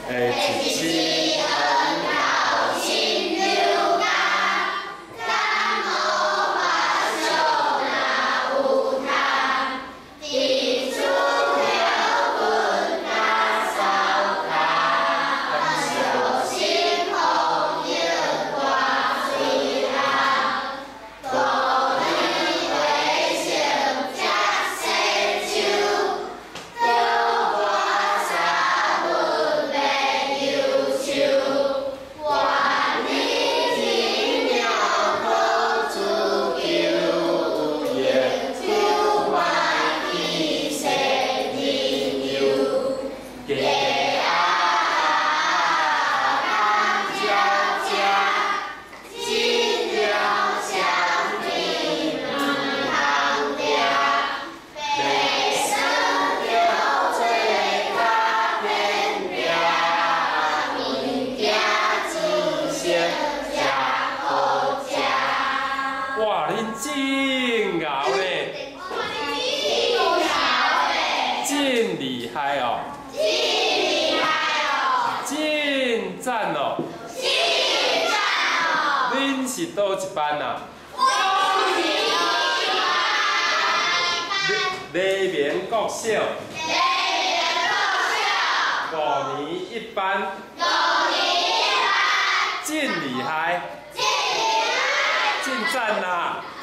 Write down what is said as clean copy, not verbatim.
一支樱桃親像柑，柑無目睭若有通，佇厝歇睏甲掃跤，小心風雨掛喙餡，孤年花生食洗手，著跋三文欲憂愁，願你真命好自求，永久莫記世人憂。雞鴨同鳥食，真了雙邊毋通掠，白耍著做甲天命，物件煮熟才好食。哇，恁真𠢕呢，真厲害哦，真厲害哦！真讚哦！真讚哦！恁是佗一班啊？我是一班。黎明國小。黎明國小。五年一班。五年一班。真厲害。真厲害。真讚啦！真